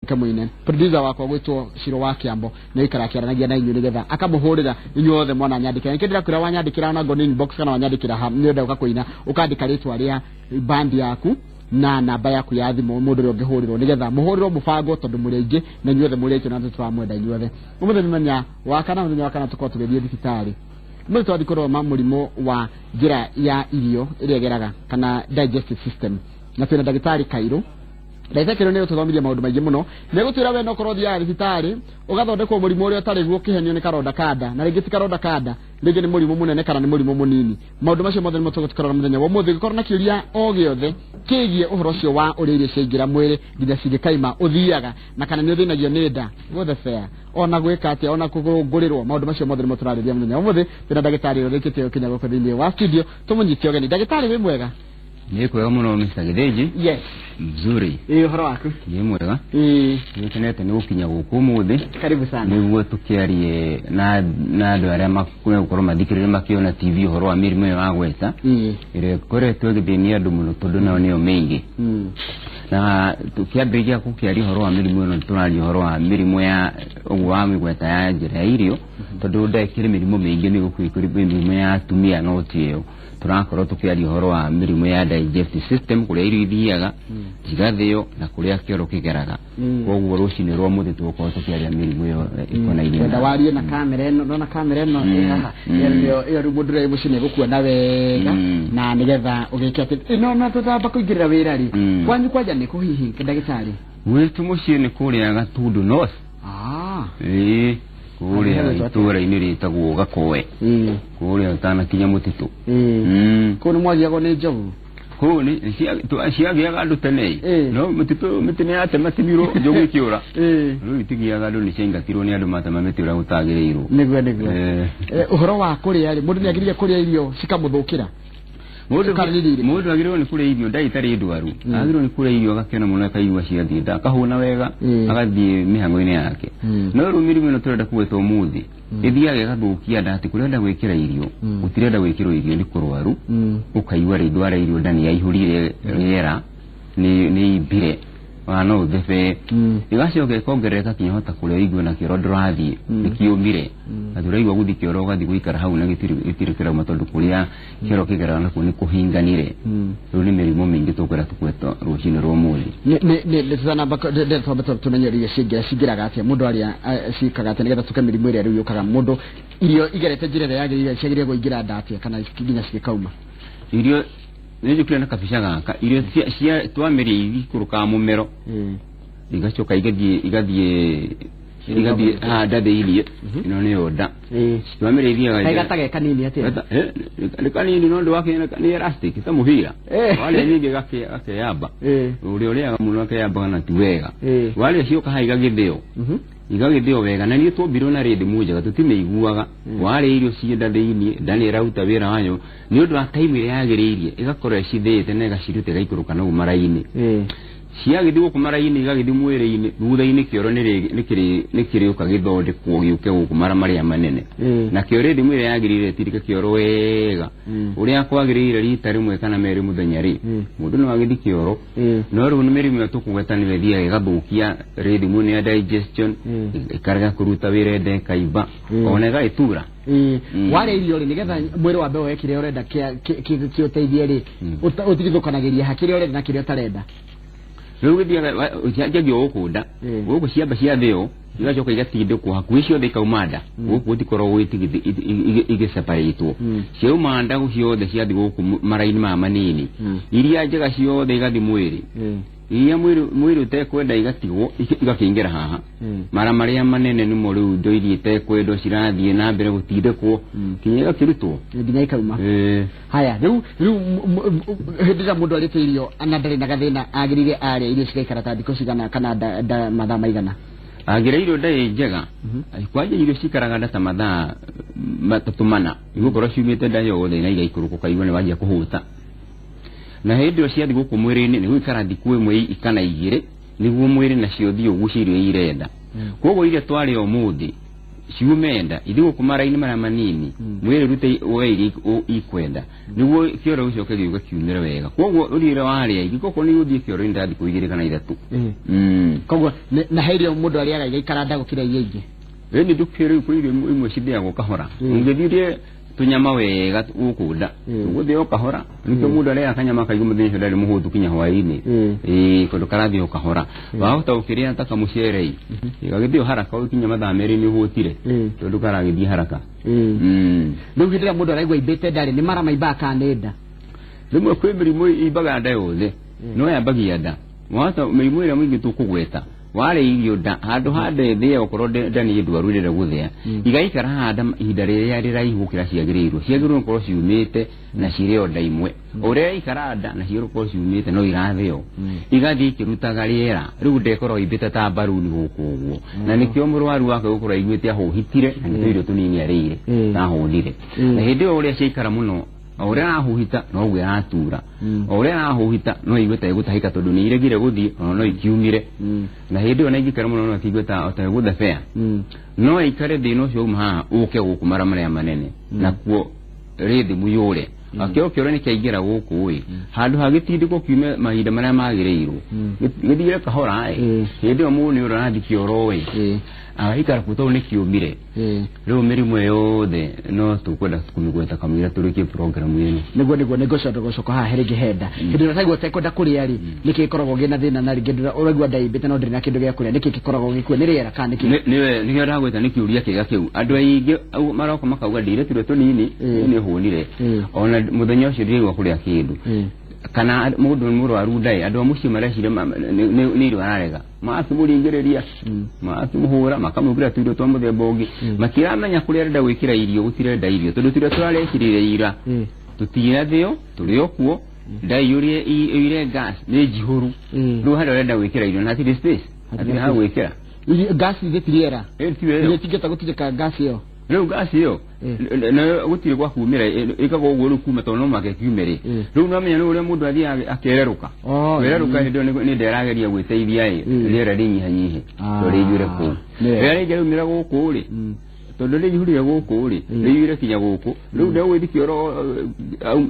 Kamũine producer wakwa gwĩtwo Ciro wa Kĩambo nĩ aikara akĩaranagia na inyuĩ nĩgetha akamũhũrĩra inyuĩ othe mwana nyandĩkĩra. Nĩkĩo ndĩrakwĩra wanyandĩkĩra ona ngoni inbox kana wanyandĩkĩra ha nĩ ũrenda ũka kũina, ũkandĩka rĩtwa rĩa band yaku na namba yaku ya thimũ mũndũ ũrĩa ũngĩhũrĩrwo nĩgetha mũhũrĩrwo mũbango, tondũ mũrĩ aingĩ na inyuothe mũrĩ aitũ na tũramwenda inyuothe. Ũmũthĩ nĩ mũthenya wa kana, mũthenya wa kana tũkorwo tũgĩthiĩ thibitarĩ. Ũmũthĩ twathiĩ kũrora mũrimũ wa njĩra ya irio ĩrĩa ĩgeraga kana digestive system, na twĩna ndagĩtarĩ Kairũ. Ndagĩtarĩ Kairũ nĩ ũtũthomithia maũndũ maingĩ mũno. Nĩ gũtwĩra we no korwo ũthiaga thibitarĩ ũgathondekwo mũrimũ ũrĩa ũtarĩ guo, ũkĩhenio nĩ karonda kanda, na rĩngĩ ti karonda kanda, rĩngĩ nĩ mũrimũ mũnene kana nĩ mũrimũ mũnini. Maũndũ macio mothe nĩmo tũgũtũkĩrora mũthenya wa ũmũthĩ. Ũngĩkorwo na kĩũria o gĩothe kĩgiĩ ũhoro ũcio wa ũrĩa irio ciaingĩra mwĩrĩ nginya cingĩkaima ũthiaga, na kana nĩ ũthĩnagio nĩ nda gũthebea ona gwĩka atĩa ona kũgũrĩrwo, maũndũ macio mothe nĩmo tũrarĩria mũthenya wa ũmũthĩ. Twĩna ndagĩtarĩ ũrĩkĩtie gũkinya gũkũ thĩinĩ wa studio, tũmũnyite ũgeni. Ndagĩtarĩ, wĩ mwega? Nĩ kwega mũno, Mr. Gĩthĩnji. Yes. Mzuri. Ĩ, ũhoro waku? Nĩ mwega. Ĩ. Nĩkenete nĩ gũkinya gũkũ ũmũthĩ. Karibu sana. Nĩguo tũkĩarie na andũ arĩa megũkorwo mathikĩrĩria makĩona TV ũhoro wa mĩrimũ ĩyo wagweta ĩrĩa ĩkoretwo ĩgĩthĩnia andũ mũno, tondũ nayo nĩyo mĩingĩ. Na tũkĩambĩrĩria gũkĩaria ũhoro wa mĩrimũ ĩno, tũraria ũhoro wa mĩrimũ ya ũguo wa mĩgweta ya njĩra ya irio, tondũ ndekĩrĩ mĩrimũ mĩingĩ nĩ gũkĩrĩ mĩrimũ ya atumia, no ti ĩyo. Tũrakorwo tũkĩaria ũhoro wa mĩrimũ ya digestive system, kũrĩa irio ithiaga cigathĩo na kũrĩa kĩoro kĩgeraga. Koguo rũcinĩ rwa mũthĩ tũgũkorwo tũkĩaria mĩrimũ ĩyo ĩkonainie Wenda warie na kamera ĩno, ndona kamera ĩno ĩ haha. Ĩyo nĩyo, ĩyo rĩu mũndũ ũrĩa wĩ mũciĩ nĩegũkuona wega. Na nĩgetha ũgĩke atĩ ĩno na tũtamba kũingĩrĩra wĩra rĩ, kwanyu kwanja nĩ kũ hihi, ndagĩtarĩ? Gwitũ mũciĩ nĩ kũrĩa Gatundu North. Ah. Ĩĩ, kũrĩa Handũ hetwo atĩa? itũũra-inĩ rĩtagwo Gakoe, kũrĩa ũtanakinya mũtitũ. Kũu nĩ mwagiagwo nĩ njogu? Kũu nĩ ciagĩaga andũ tene, no mũtitũ mĩtĩ nĩ yatematemirwo, njogu ikĩũra. Rĩu itigiaga andũ, nĩ ciaingatirwo nĩ andũ matema mĩtĩ ũrĩa gũtagĩrĩirwo. Nĩguo. Ũhoro wa kũrĩa rĩ, mũndũ nĩ agĩrĩire kũrĩa irio cikamũthũkĩra? Mũndũ Kana nĩ irio irĩkũ? Mũndũ agĩrĩirwo nĩ kũrĩa irio nda itarĩ ndwaru. Agĩrĩirwo nĩ kũrĩa irio agakena mũno, akaigua ciathiĩ nda, akahũna wega, agathiĩ mĩhang'o-inĩ yake. No rĩu mĩrimũ ĩno tũrenda kũgweta ũmũthĩ ĩthiaga ĩgathũkia nda, atĩ kũrĩa ũrenda gwĩkĩra irio gũtirenda gwĩkĩrwo irio, nĩ kũrwaru. Ũkaigua rĩngĩ warĩa irio nda nĩ yaihũrire rĩera, nĩ imbire, ona no ũthebee. Ĩgacoka ĩkongerereka kinya hota kũrĩa ũigue na kĩoro ndũrathiĩ, nĩkĩũmire, atĩ ũraigua gũthiĩ kĩoro ũgathiĩ gũikara hau na gĩtirĩ kĩrauma, tondũ kũrĩa kĩoro kĩgeraga nakuo nĩ kũhinganire. Rĩu nĩ mĩrimũ mĩingĩ tũkwenda tũkweta rũcinĩ rwa ũmũthĩ. Nĩ tũtanamba ndĩrenda twambe tũmenye irio cingĩraga atĩa, mũndũ arĩa ciĩkaga atĩa, nĩgetha tũke mĩrimũ ĩrĩa rĩu yũkaga mũndũ irio igerete njĩra ĩrĩa yagĩrĩire ciagĩrĩire kũingĩra nda atĩa kana nginya cigĩkauma. Irio nĩ njũkire na kabica gaka. Irio cia twamĩria igikũrũkaga mũmero, igacoka igathiĩ haha nda thĩiniĩ. Ĩno nĩyo nda twamĩria ithiaga. Kaĩ gata ge kanini atĩa? Nĩ kanini, no ndũ wake nĩ elastic ta mũbira. Warĩa nyingĩ gakeyamba. Ũrĩa ũrĩaga mũno akeyambaga na ti wega. Warĩa cioka haha igagĩthĩo, igagĩthĩo wega, na niĩ twombirwo na rĩndĩ njega tũtimĩiguaga. Warĩa irio ciĩ nda thĩiniĩ, nda nĩ ĩraruta wĩra wayo nĩ ũndũ wa time ĩrĩa yagĩrĩirie, ĩgakorwo ĩcithĩĩte na ĩgaciruta, ĩgaikũrũka nau mara-inĩ. Ciagĩthiĩ gũkũ mara-inĩ, igagĩthiĩ mwĩrĩ-inĩ. Thutha-inĩ kĩoro nĩ kĩrĩũka gĩthondekwo gĩũke gũkũ mara marĩa manene. Nakĩo rĩndĩ ĩrĩa yagĩrĩire ĩtirĩke kĩoro wega ũrĩa kwagĩrĩire rita rĩmwe kana merĩ mũthenya rĩ, mũndũ no agĩthiĩ kĩoro. No rĩu nĩ mĩrimũ ĩyo tũkũgweta nĩyo ĩthiaga ĩgathũkia rhythm ĩno ya digestion, ĩkarega kũruta wĩra, ĩnda ĩkaimba, ona ĩgagĩtura. Warĩa irio rĩ, nĩgetha mwĩrĩ wambe woe kĩrĩa ũrenda kĩũteithie rĩ, ũtigithũkanagĩria ha kĩrĩa ũrenda na kĩrĩa ũtarenda? Rĩu gĩthiaga cianjagia gũkũ nda. Gũkũ ciamba ciathĩo, igacoka igatindĩkwo hakuhĩ ciothe ikauma nda. Gũkũ gũtikoragwo igĩseparĩtwo. Ciauma nda ciothe ciathiĩ gũkũ mara-inĩ maya manini. Iria njega ciothe igathiĩ mwĩrĩ, iria mwĩrĩ ũtekwenda igatigwo, igakĩingĩra haha mara marĩa manene. Nĩmo rĩu indo iria itekwendwo cirathiĩ na mbere gũtindĩkwo kinya igakĩrutwo. Nginya ikauma. Haya, rĩu hĩndĩ ĩrĩa mũndũ arĩte irio na ndarĩ na gathĩna, agĩrĩire arĩa irio cigaikara ta thikũ cigana kana nda mathaa maigana? Angĩrĩa irio ndarĩ njega, kwanja irio cikaraga nda ta mathaa 3 4, igũkorwo ciumĩte nda yothe na igaikũrũka, ũkaigua nĩ wanjia kũhũta. Na hĩndĩ ĩyo ciathiĩ gũkũ mwĩrĩ-inĩ nĩ gũikara thikũ 1 kana 2 nĩguo mwĩrĩ nacio thiĩ ũgucie irio iria irenda. Koguo iria twarĩa ũmũthĩ Ciume nda ithiĩ gũkũ mara-inĩ marĩa manini, mwĩrĩ ũrute woe iria ikwenda nĩguo kĩoro gĩcoke gĩũke kiumĩre wega. Koguo ũrĩa warĩa ingĩkorwo nĩ ũthiĩ kĩoro-inĩ nda thikũ 2 kana 3. Koguo na he irio mũndũ arĩaga igaikara nda gũkĩra iria ingĩ. Ĩni ndũkĩrĩ rĩu kwĩ irio imwe cithĩagwo kahora. Ũngĩthiĩ ũrĩe tũnyama wega gũkũ nda, ũgũthĩa o kahora. Nĩkĩo mũndũ arĩaga kanyama kaigua mũthenya ũcio ndarĩ mũhũtu kinya hwaĩ-inĩ. Ĩĩ, kũndũ karathiĩ o kahora. Wahota gũkĩrĩa ta kamũcere ĩ, gagĩthiĩ haraka ũgĩkinya mathaa 2 nĩ ũhũtire, tondũ karagĩthiĩ haraka. Rĩu hĩndĩ ĩrĩa mũndũ araigua aimbĩte nda rĩ, nĩ mara maimbaga kana nĩ nda? Rĩmwe kwĩ mĩrimũ imbaga nda yothe, no yambagia nda. Wahota mĩrimũ ĩrĩa mĩingĩ tũkũgweta, warĩa irio nda handũ ha nda ĩthĩe, okorwo nda nĩ ndwaru ĩrenda gũthĩa, igaikara haha nda ihinda rĩrĩa rĩraihu gũkĩra ciagĩrĩirwo. Ciagĩrĩirwo gũkorwo ciumĩte na cirĩ o nda imwe. O ũrĩa yaikara nda na ciagĩrĩirwo gũkorwo ciumĩte no irathĩo, igathiĩ ikĩrutaga rĩera. Rĩu nda ĩkoragwo ĩimbĩte ta mbaruni gũkũ ũguo, na nĩkĩo mũrwaru wake gũkorwo aiguĩte ahũhitire na nĩ tũirio tũnini arĩire na ahũnire. Na hĩndĩ ĩyo ũrĩa ciaikara mũno, o ũrĩa arahuhita noguo ĩratura, o ũrĩa arahuhita no igue ta ĩgũtahĩka tondũ nĩ iregire gũthiĩ, ona no ikiumire. Na hĩndĩ ĩyo na ingĩikara mũno no ĩkĩigue ta ĩgũthebea. No ĩikare thĩna ũcio uma haha ũke gũkũ mara marĩa manene, nakuo rĩthĩmu yũre. Akĩo kĩoro nĩ kĩaingĩra gũkũ ĩ, handũ ha gĩtindĩko kiume mahinda marĩa magĩrĩirwo, gĩthiire kahora ĩ. Hĩndĩ ĩyo mũndũ nĩ ũrĩa ũrathiĩ kĩoro ĩ, agaikara kuo tondũ nĩ kĩũmire. Rĩu mĩrimũ ĩyo yothe no tũkwenda kũmĩgweta kamũira tũrĩkie programu ĩno. Nĩguo nĩngũcoka gũcoka haha rĩngĩ henda. Hĩndĩ ĩrĩa ũtaigua ũtekwenda kũrĩa rĩ, nĩkĩ gĩkoragwo gĩna thĩna? Na rĩngĩ ũraigua nda ĩimbĩte no ndĩrĩ na kĩndũ gĩa kũrĩa, nĩkĩ gĩkoragwo gĩkuo? Nĩ rĩera kana nĩkĩ? Nĩwe nĩkĩo ndagwĩta nĩ kĩũria kĩega kĩu. Andũ aingĩ maroka makauga ndĩire tũirio tũnini, nĩ hũnire, ona mũthenya ũcio ndiraigua kũrĩa kĩndũ. Kana mũndũ nĩ mũrwaru ndaĩ, andũ a mũciĩ mareciria nĩ irio ararega, magakĩmũringĩrĩria, magakĩmũhũra, makamwĩkĩra tũirio twa mũthemba ũngĩ. Matiramenya kũrĩa arenda gwĩkĩra irio gũtirenda irio, tondũ tũirio tũrarekĩrire ira tũtirathĩo, tũrĩ o kuo. Nda iyũrire iyũire gas, nĩ njihũru. Rĩu harĩa ũrenda gwĩkĩra irio na hatirĩ space, hatirĩ ha gwĩkĩra. Gas ithe ti rĩera? Ĩ, tiwe ĩyo. Irio itingĩhota gũtindĩka gas ĩyo. Rĩu gas ĩyo nayo gũtirĩ gwa kumĩra, ĩkagwo ũguo rĩu kuma tondũ no mũhaka ĩkiume rĩ. Rĩu no menya nĩ ũrĩa mũndũ athiaga akererũka. Kwererũka hĩndĩ ĩyo nĩ nda ĩrageria gwĩteithia ĩ, rĩera rĩnyihanyihe tondũ rĩiyũre kũu. Rĩrĩa rĩngĩ rĩumĩra gũkũ rĩ, tondũ rĩihũrire gũkũ rĩ, rĩiyũre kinya gũkũ, rĩu ndegũgĩthiĩ kĩoro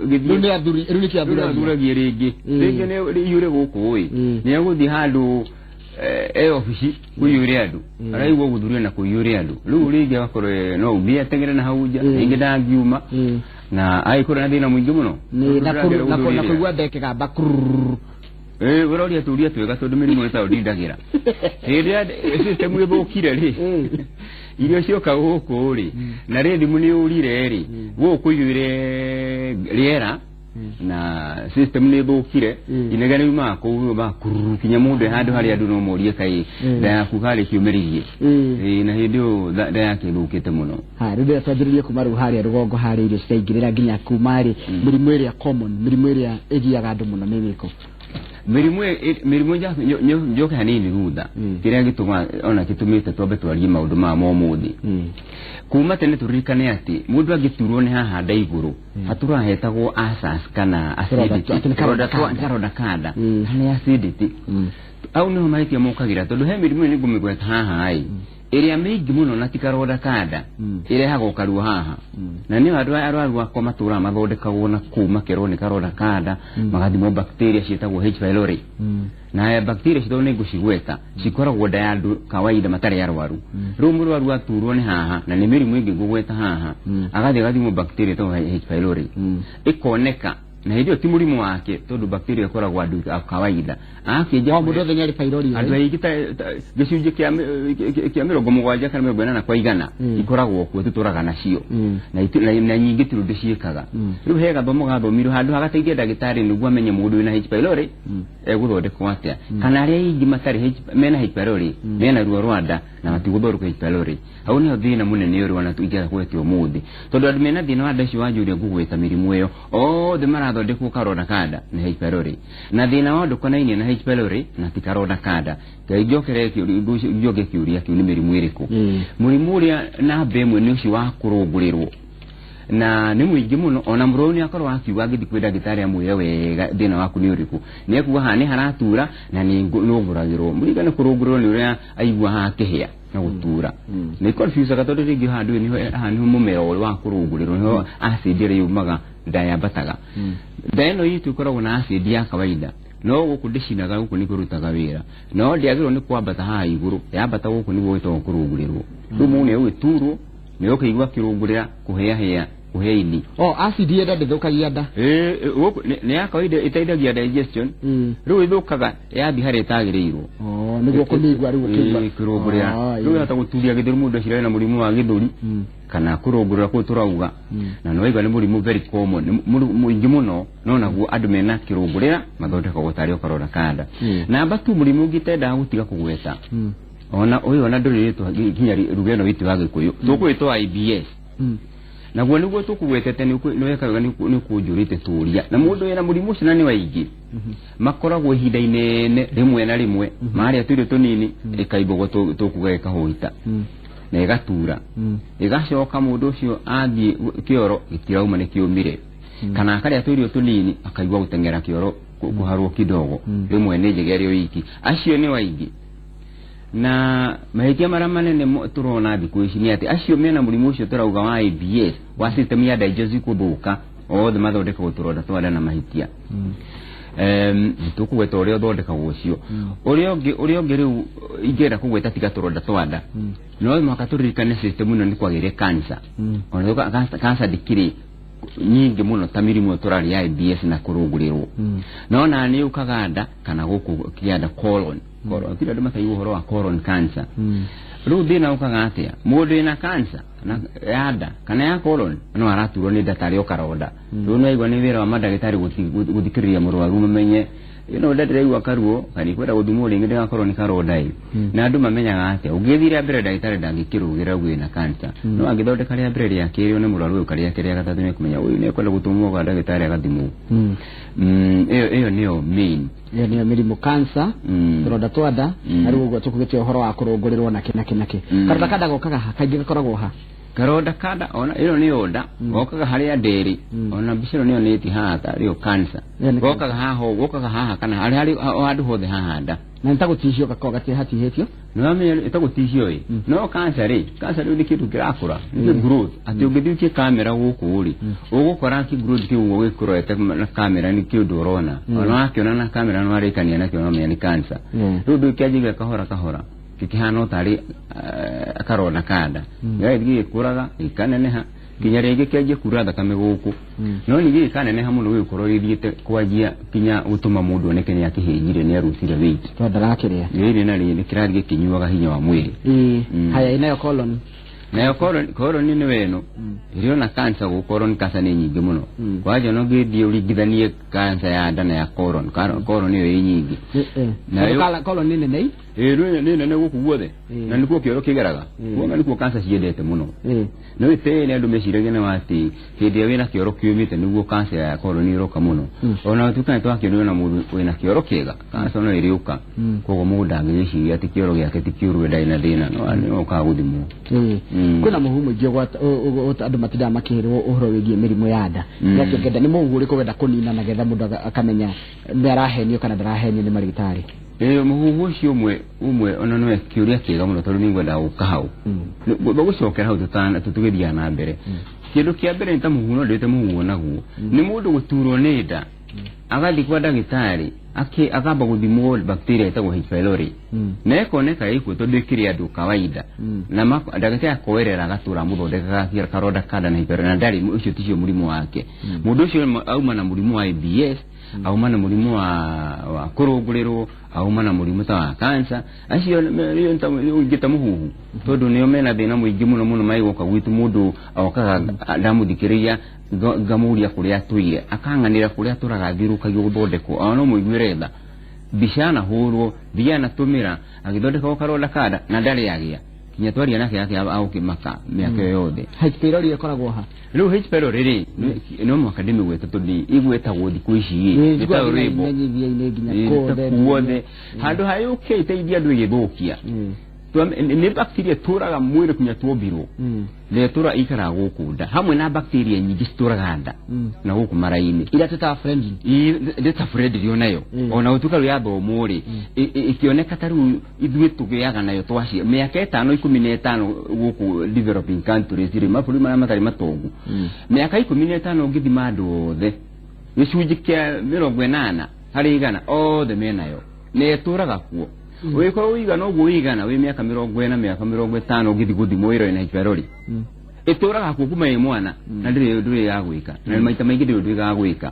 gĩthiĩ. Rĩu nĩ athuri, rĩu nĩ kĩathuragia. Athuragie rĩngĩ. Rĩngĩ nĩ rĩiyũre gũkũ ĩ, nĩ egũthiĩ handũ e obici kũiyũre andũ, araigua gũthuria na kũiyũre andũ. Rĩu rĩngĩ agakorwo no umie ateng'ere na hau nja, rĩngĩ ndangiuma na agĩkorwo na thĩna mũingĩ mũno. Nĩ na kũigua nda ĩkĩgamba kurururu. Ĩ, ũroria tũria twega tondũ mĩrimũ nĩ tayo ndindagĩra. Hĩndĩ ĩrĩa system ĩthũkire rĩ, irio cioka gũkũ rĩ, na rĩthimũ nĩ ũrire rĩ, gũkũ iyũire rĩera na system nĩ ĩthũkire. Inegene riumaga kũu riumaga kururu kinya mũndũ e handũ harĩa andũ no morie kaĩ nda yaku karĩ kĩũmĩrĩrie. Ĩ, na hĩndĩ ĩyo nda yake ĩthũkĩte mũno. Ha, rĩu ndĩrenda twanjĩrĩrie kuma rĩu harĩa rũgongo harĩa irio ciraingĩrĩra nginya kuma rĩ, mĩrimũ ĩrĩa common, mĩrimũ ĩrĩa ĩgiaga andũ mũno nĩ ĩrĩkũ? Mĩrimũ njoke hanini thutha. Kĩrĩa gĩtũmaga ona gĩtũmĩte twambe twarie maũndũ maya ma ũmũthĩ, kuma tene tũririkane atĩ mũndũ angĩturwo nĩ haha nda igũrũ hatũraga hetagwo ulcers kana acidity. Atĩ nĩ karonda kanda. Karonda kanda kana acidity. Au nĩho mahĩtia mokagĩra, tondũ he mĩrimũ ĩno ngũmĩgweta haha ĩ, ĩrĩa mĩingĩ mũno na ti karonda kanda, ĩrehaga ũkaruo haha. Na nĩyo andũ aya arwaru akwa matũraga mathondekagwo na kũu makerwo nĩ karonda kanda, magathimwo bacteria ciĩtagwo H pylori. Na bacteria citũ nĩ ngũcigweta, cikoragwo nda ya andũ kawaida matarĩ arwaru. Rĩu mũrwaru aturwo nĩ haha na nĩ mĩrimũ ĩngĩ ngũgweta haha, agathiĩ agathimwo bacteria ĩtagwo H pylori, ĩkoneka na hĩndĩ ĩyo ti mũrimũ wake, tondũ bacteria ĩkoragwo andũ a kawaida akĩnja. O mũndũ othe nĩ arĩ pylori? Andũ aingĩ ta gĩcunjĩ kĩa 70 kana 80 kwa igana ikoragwo kuo, tũtũraga nacio. Na nyingĩ ti ũndũ ciĩkaga. Rĩu he gathomo gathomirwo handũ hagateithia ndagĩtarĩ nĩguo amenye mũndũ wĩna H pylori egũthondekwo atĩa, kana arĩa aingĩ matarĩ mena H pylori mena ruo rwa nda na matigũthondekwo H pylori. Hau nĩho thĩna mũnene ũrĩ ona ingĩaga kũgweta ũmũthĩ, tondũ andũ mena thĩna wa nda icio wanjũria ngũgweta mĩrimũ ĩyo othe marathondekwo karonda kanda na H pylori, na thĩna wa ndũkonainie na H pylori na ti karonda kanda. Ngai njokere njoke kĩũria kĩu, nĩ mĩrimũ ĩrĩkũ? Mũrimũ ũrĩa namba ĩmwe nĩ ũcio wa kũrũngũrĩrwo, na nĩ mũingĩ mũno. Ona mũrwaru nĩ akorwo akiuga angĩthiĩ kwĩ ndagĩtarĩ amwĩre wega thĩna waku nĩ ũrĩkũ, nĩ ekuga haha nĩ haratura na nĩ nũngũragĩrwo. Mũringane kũrũngũrĩrwo nĩ ũrĩa aigua haha akĩhĩa. Na gũtura. Nĩ confusaga tondũ rĩngĩ handũ nĩho, haha nĩho mũmero ũrĩa wa kũrũngũrĩrwo, nĩho acid ĩrĩa yumaga nda yambataga. Nda ĩno itũ ĩkoragwo na acid ya kawaida, no gũkũ ndĩcinaga, gũkũ nĩ kũrutaga wĩra, no ndĩagĩrĩirwo nĩ kwambata haha igũrũ. Yambata gũkũ nĩguo gwĩtagwo kũrũngũrĩrwo. Rĩu mũndũ nĩ egũgĩturwo, nĩ ũkĩigua kĩrũngũrĩra, kũhĩahĩa, kũhĩa ini. O acid ĩyo ndĩthũkagia nda? Ĩ, gũkũ nĩ ya kawaida, ĩteithagia digestion. Rĩu ĩthũkaga yathiĩ harĩa ĩtagĩrĩirwo. O nĩguo kũmĩigua rĩu ũkĩigua. Ĩ, kũrũngũrĩra. Rĩu yahota gũturia gĩthũri, mũndũ eciragia na mũrimũ wa gĩthũri kana kũrũngũrĩra kũu tũrauga. Na nĩ waigua nĩ mũrimũ very common, nĩ mũrimũ mũingĩ mũno, no naguo andũ mena kĩrũngũrĩra mathondekagwo tarĩ o karonda ka nda. Namba tu, mũrimũ ũngĩ itendaga gũtiga kũgweta, ona ũyũ ona ndũrĩrĩtwo nginya ruga ĩno witũ ya Gĩkũyũ, tũkũwĩtwo IBS. Naguo nĩguo tũkũgwetete, nĩ weka wega nĩ kũnjũrĩte tũria. Na mũndũ wĩna mũrimũ ũcio, na nĩ waingĩ, makoragwo ihinda inene rĩmwe na rĩmwe marĩa tũirio tũnini, ĩkaimbũgwo, tũkuga ĩkahũita na ĩgatura, ĩgacoka mũndũ ũcio athiĩ kĩoro gĩtirauma, nĩ kĩũmire, kana akarĩa tũirio tũnini akaigua gũteng'era kĩoro, kũharwo kidogo. Rĩmwe nĩ njega ĩrĩ o iki. Acio nĩ waingĩ, na mahĩtia marĩa manene tũrona thikũ ici nĩ atĩ acio mena mũrimũ ũcio tũrauga wa IBS, wa system ya digestive gũthũka, othe mathondekagwo tũronda twa nda na mahĩtia. Tũkũgweta ũrĩa ũthondekagwo ũcio. Ũrĩa ũngĩ rĩu ingĩenda kũgweta tiga tũronda twa nda, no mũhaka tũririkane system ĩno nĩ kwagĩre cancer. Ona cancer ndĩkĩrĩ nyingĩ mũno ta mĩrimũ ĩyo tũraria, IBS na kũrũngũrĩrwo, no na nĩ yũkaga nda kana gũkũ kĩanda, colon. Colon, kila andũ mataigua ũhoro wa colon cancer. Rĩu thĩna ũkaga atĩa? Mũndũ wĩna cancer na ya nda kana ya colon no araturwo nĩ nda tarĩ o karonda. Rĩu nĩwaigua nĩ wĩra wa mandagĩtarĩ gũthikĩrĩria mũrwaru, mamenye ĩno nda ndĩraigua karuo kana ikwenda gũthimwo rĩngĩ ndĩgakorwo nĩ karonda ĩ. Na andũ mamenyaga atĩa? Ũngĩthiĩ rĩa mbere, ndagĩtarĩ ndangĩkĩrũgĩra ũguo ĩna cancer, no angĩthondeka rĩa mbere, rĩa kerĩ, one mũrwaru ũyũ karĩa kerĩ, gatatũ, nĩ kũmenya ũyũ nĩ ekwenda gũtũmwo kwa ndagĩtarĩ agathimwo. Ĩyo nĩyo main. Ĩyo nĩyo mĩrimũ, cancer, tũronda twa nda, na rĩu ũguo tũkugĩte ũhoro wa kũrũngũrĩrwo nakĩ nakĩ nakĩ. Karonda ka nda gokaga ha? Kaingĩ gakoragwo ha? Karonda kanda, ona ĩno nĩyo nda, gokaga harĩa ndĩrĩ. Ona mbica ĩno nĩyo nĩti haha tarĩyo cancer. Ĩyo nĩ Gokaga haha ũguo, gokaga haha kana harĩa harĩ o handũ hothe haha nda. Na nĩ ta gũtihio gakoragwo gatihĩtio? Nĩwamenya ĩtagũtihio ĩ, no cancer rĩ, cancer rĩu nĩ kĩndũ kĩrakũra, nĩ growth, atĩ ũngĩthiĩ ũkie kamera gũkũ rĩ, ũgũkora kĩ growth kĩu ũguo gĩkũrorete na kamera, nĩ kĩũndũ ũrona. Ona wakĩona na kamera nĩ warĩkania nakĩo, no menya nĩ cancer. Rĩu ndũ kĩanjagia kahora kahora, gĩkĩhana o tarĩ karonda ka nda, gĩgathiĩ gĩgĩkũraga, gĩkaneneha nginya rĩngĩ kĩanjie kura thakame gũkũ. No ningĩ gĩkaneneha mũno, gĩgũkorwo gĩthiĩte kwanjia kinya gũtũma mũndũ oneke nĩ akĩhĩnjire, nĩ arutire weight. Tondũ ndarakĩrĩa. Rĩrĩ na rĩrĩ kĩrathiĩ gĩkĩnyuaga hinya wa mwĩrĩ. Haya, inayo colon? Nayo colon nĩ ĩno ĩrĩ ona cancer gũkũ. Colon cancer nĩ nyingĩ mũno. Kwanja no ngĩthiĩ ũringithanie cancer ya nda na ya colon, colon nĩyo ĩ nyingĩ. Nayo colon nĩ nene? Ĩ, rĩu nĩ nene gũkũ guothe. Na nĩkuo kĩoro kĩgeraga. Kuona nĩkuo cancer ciendete mũno. No ĩtene andũ meciragia nĩ atĩ hĩndĩ ĩrĩa wĩna kĩoro kĩũmĩte nĩguo cancer ya colon ĩroka mũno. Ona gũtuĩka nĩ twakĩonio na mũndũ wĩna kĩoro kĩega, cancer no ĩrĩũka. Koguo mũndũ ndangĩgĩciria atĩ kĩoro gĩake ti kĩũru, we ndarĩ na thĩna, no nĩ okaga gũthimwo. Kwĩna mũhu mũingĩ andũ matindaga makĩrwo ũhoro wĩgiĩ mĩrimũ ya nda. Gakĩngenda nĩ mũhu ũrĩkũ wenda kũnina, na getha mũndũ akamenya nĩ arahenio kana ndarahenio nĩ marĩgĩtarĩ? Ĩ, mũhuhu ũcio ũmwe ũmwe ona nĩwe kĩũria kĩega mũno, tondũ nĩngwenda gũka hau. Gũcokera hau tũgĩthiaga na mbere. Kĩndũ kĩa mbere nĩ ta mũhuhu, no ndĩte mũhuhu naguo nĩ mũndũ gũturwo nĩ nda, agathiĩ kwa ndagĩtarĩ, akamba gũthimwo bacteria ĩtagwo H pylori, na ĩkoneka ĩkuo tondũ ĩkĩrĩ andũ kawaida. Na ndagĩtarĩ akoerera, agatũra amũthondekaga karonda ka nda na H pylori, na ndarĩ ũcio ticio mũrimũ wake. Mũndũ ũcio auma na mũrimũ wa IBS, auma na mũrimũ wa kũrũngũrĩrwo, auma na mũrimũ ta wa cancer. Acio ingĩta mũhuhu tondũ nĩo mena thĩna mũingĩ mũno mũno magĩgoka gwitũ. Mũndũ okaga, ndamũthikĩrĩria, ngamũria kũrĩa atũire, akang'anĩra kũrĩa atũraga athiũrũrũkagio gũthondekwo. Ona no mũiguĩre tha, mbica anahũrwo, mbia anatũmĩra agĩthondekagwo karonda ka nda, na ndarĩ agĩa kinya twaria nake yake agũkĩmaka mĩaka ĩyo yothe. H pylori ĩkoragwo ha? Rĩu H pylori rĩ, no mũhaka ndĩmĩgwete tondũ ĩgwetagwo thikũ ici ĩ nĩ ta rwĩmbo. Menyithia-inĩ nginya Ĩ, kuothe. Kuothe handũ ha yũke ĩteithie andũ, ĩgĩthũkia. Nĩ bacteria tũraga mwĩrĩ kinya tuombirwo, na ĩtũra ikaraga gũkũ nda hamwe na bacteria nyingĩ citũraga nda na gũkũ mara-inĩ. Iria twĩtaga friendly. Ndĩta friendly onayo. Ona gũtuĩka rĩu yathomwo rĩ, ĩkĩoneka ta rĩu ithuĩ tũgĩaga nayo twacia mĩaka 5, 15 gũkũ developing countries rĩ, mabũrũri marĩa matarĩ matongu, mĩaka 15 ũngĩthima andũ othe, gĩcunjĩ kĩa 80% othe menayo, na ĩtũraga kuo. Ũgĩkorwo ũigana ũguo ũigana wĩ mĩaka 40, mĩaka 50, ũngĩthiĩ gũthimwo wĩra wĩna H pylori, ĩtũraga kuo kuma ĩ mwana, na ndĩrĩ ndũrĩ ya gwĩka, na maita maingĩ ndĩrĩ ũndũ ĩgaga gwĩka.